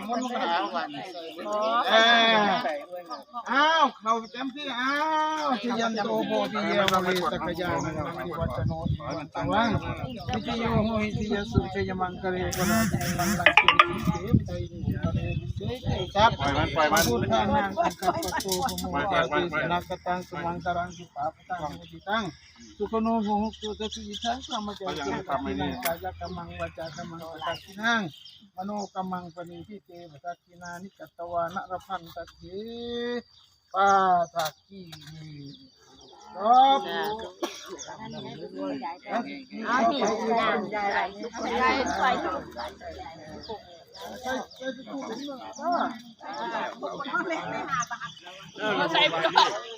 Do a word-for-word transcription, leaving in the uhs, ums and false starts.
ำมนต์หาวัน เออ อ้าว เข้าประจำที่ อ้าว Jayanto bodhiyā mūle sakyānaṃ nandivaḍḍhano evaṃ tvaṃ vijayo hohi jayassu jayamaṅgale aparājitapallaṅke sīse paṭhavipokkhare abhiseke sabbabuddhānaṃ aggappatto pamodati. Nakkhattaṃ sumaṅgalaṃ supabhātaṃ suhuṭṭhitaṃ sukhaṇo sumuhutto ca suyiṭṭhaṃ brahmacārisu padakkhiṇaṃ kāyakammaṃ vācākammaṃ padakkhiṇaṃ manokammaṃ paṇidhī te padakkhiṇāni katvāna labhantatthe padakkhiṇe. ครับ เอาไปอีก เอาไปอีก เอาไปอีก